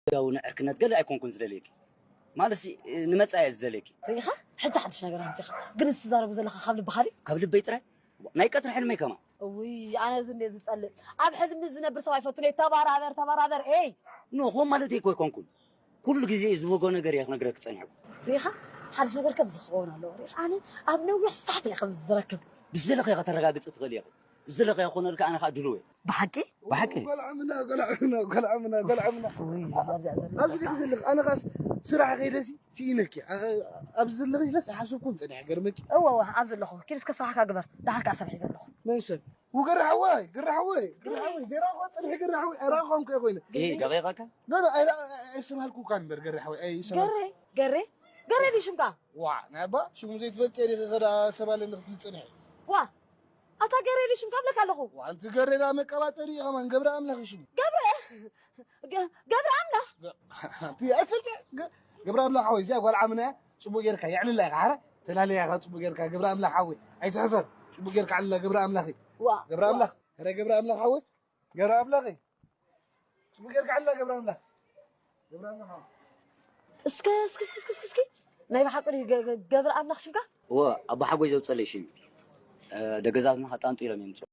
ደጋዊ ንዕርክነት ገለ ኣይኮንኩን ዝደልየኪ። ማለትሲ፣ ንመጻኢ እየ ዝደልየኪ። ርኢኻ? ሕጂ ሓድሽ ነገር ኣምጺኻ። ግን እዚ ትዛረቦ ዘለኻ ካብ ልብኻ ድዩ? ካብ ልበይ ጥራይ? ናይ ቀትሪ ሕልመይ ከማን። እውይ፣ ኣነ እዚ እንድየ ዝጸልእ። ኣብ ሕልሚ ዝነብር ሰብ ኣይፈቱን እየ። ተባራበር፣ ተባራበር፣ ኤይ! ኖ፣ ከምኡ ማለተይ እኮ ኣይኮንኩን። ኩሉ ግዜ ዝወጎ ነገር እየ ክነግረኪ ጸኒሐኩ። ርኢኻ? ሓድሽ ነገር ከምዚ ክኸውን ኣለዎ። ርኢኻ? ኣነ ኣብ ነዊሕ ሰዓት እየ ከምዚ ዝረክብ። ብዝደለኽዮ ከተረጋግጺ ትኽእሊ ኢኺ። ዝደለኽዮ ክኾነልኪ ኣነ ኸኣ ድሉው እየ። ብሓቂ? ብሓቂ? ጓል ዓምና፣ ጓል ዓምና፣ ጓል ዓምና፣ ጓል ዓምና። ውይ፣ ኣብዚኣ ዘሎ ኣብዚ ገለ ዘለኺ፣ ኣነ ኸኣስ ስራሕ ከይደሲ ስኢነኪ። ኣ-፣ ኣብዚ ዘለኺ ኢለስ ኣይሓሰብኩን ጸኒሐ፣ ገርመኪ። እወ፣ እወ፣ ኣብዚ ኣለኹ። ኪድ እስከ ስራሕካ ግበር። ደሓር ከኣ ሰብ ሒዘ ኣለኹ። መን ሰብ? ውገር ሓወይ፣ ግራ ሓወይ፣ ግራ ሓወይ፣ ዜራ እኮ ጽንሒ ግራ ሓወይ፣ ኣይረኣኹን እኮ ኮይነ። ኤ፣ ገበይ ቃካ? ኖ፣ ኖ፣ ኣይረ-፣ ኣይ-፣ ኣይሰማልኩካን እምበር፣ ገሬ ሓወይ፣ ኣይሰማል-፣ ገሬ፣ ገሬ፣ ገሬ ድዩ ሽምካ? ዋ፣ ናይ ኣባ ሽሙ ዘይትፈልጥ እየ፣ ከዳ ሰብ ኣለኒ ክትብል ጽንሒ። ዋ፣ ኣታ ገሬ ድዩ ሽምካ እብለካ ኣለኹ። ዋ፣ ኣንቲ ገሬ ዳ መቀባጠሪ እዩ ከማን፣ ገብረ ኣምላኽ እዩ ሽሙ። ገብረ፣ ገ-፣ ገብረ ኣምላኽ? ኣንቲ ኣይትፈልጥ እየ፣ ገ-፣ ገብረ ኣምላኽ ሓወይ፣ እዚኣ ጓል ዓምና እያ፣ ጽቡቕ ጌርካ የዕልላ ኢኻ፣ ሓረ ተላለያ ኢኻ፣ ጽቡቕ ጌርካ፣ ገብረ ኣምላኽ ሓወይ፣ ኣይትሕፈር፣ ጽቡቕ ጌርካ ዕልላ፣ ገብረ ኣምላኽ እዩ። ዋ፣ ገብረ ዋ። ኣምላኽ፣ ኧረ ገብረ ኣምላኽ ሓወይ፣ ገብረ ኣምላኽ እዩ። ጽቡቕ ጌርካ ዕላ ገብረ ኣምላኽ። ገብረ ኣምላኽ። እስከ፣ እስኪ፣ እስኪ፣ እስኪ፣ እስኪ፣ እስኪ። ናይ ብሓቂ ድዩ ገ-፣ ገ-፣ ገብረ ኣምላኽ ሽምካ? እወ፣ ኣቦ ሓጎይ ዘውጸለይ ሽም እዩ። እ፣ ደገዛትና ከጣንጡ ኢሎም እዮም ዝጽውዑ።